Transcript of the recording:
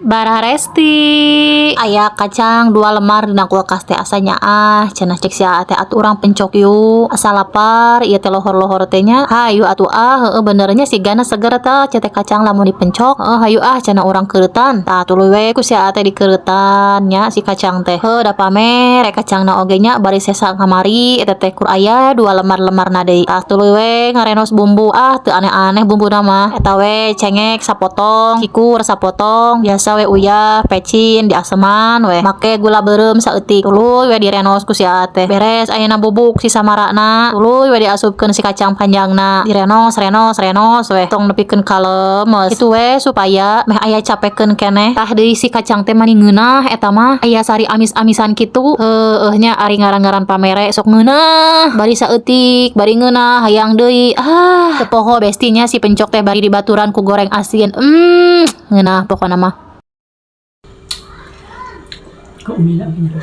Bararesti aya kacang dua lembar dina kulkas teh, asa nyaah cenah. Cek si Aa teh, "Atuh urang pencok yuk, asa lapar ieu teh lohor-lohor teh nya." "Hayu atuh ah, heueuh bener nya, sigana seger tah," cek teh, "kacang lamun dipencok." "Heueuh, hayu ah," cenah, "urang keuretan." Tah, tuluy we ku si Aa teh dikeuretan nya si kacang teh. Heuh, da pamere kacangna oge nya, bari sesa kamari eta teh kur aya dua lembar-lembarna deui. Tah, tuluy we ngarenos bumbu. Ah, teu aneh-aneh bumbuna mah, eta we cengek sapotong, cikur sapotong, biasa we uyah, pecin, diaseman we, make gula beureum saeutik. Tuluy we direnos ku si Aa teh. Beres, ayeuna bubuk si samarana, tuluy we diasupkeun si kacang panjangna, direnos renos renos we, tong nepikeun ka lemes itu we supaya meh aya capekeun keneh. Tah deui, si kacang teh mani ngeunah eta mah, aya sari amis-amisan kitu. Heueuh nya, ari ngaran-ngaran pamere sok ngeunah, bari saeutik bari ngeunah, hayang deui. Ah, teu poho, Besti nya, si pencok teh bari dibaturan ku goreng asin. Ngeunah pokona mah. Kau umi lagi niya.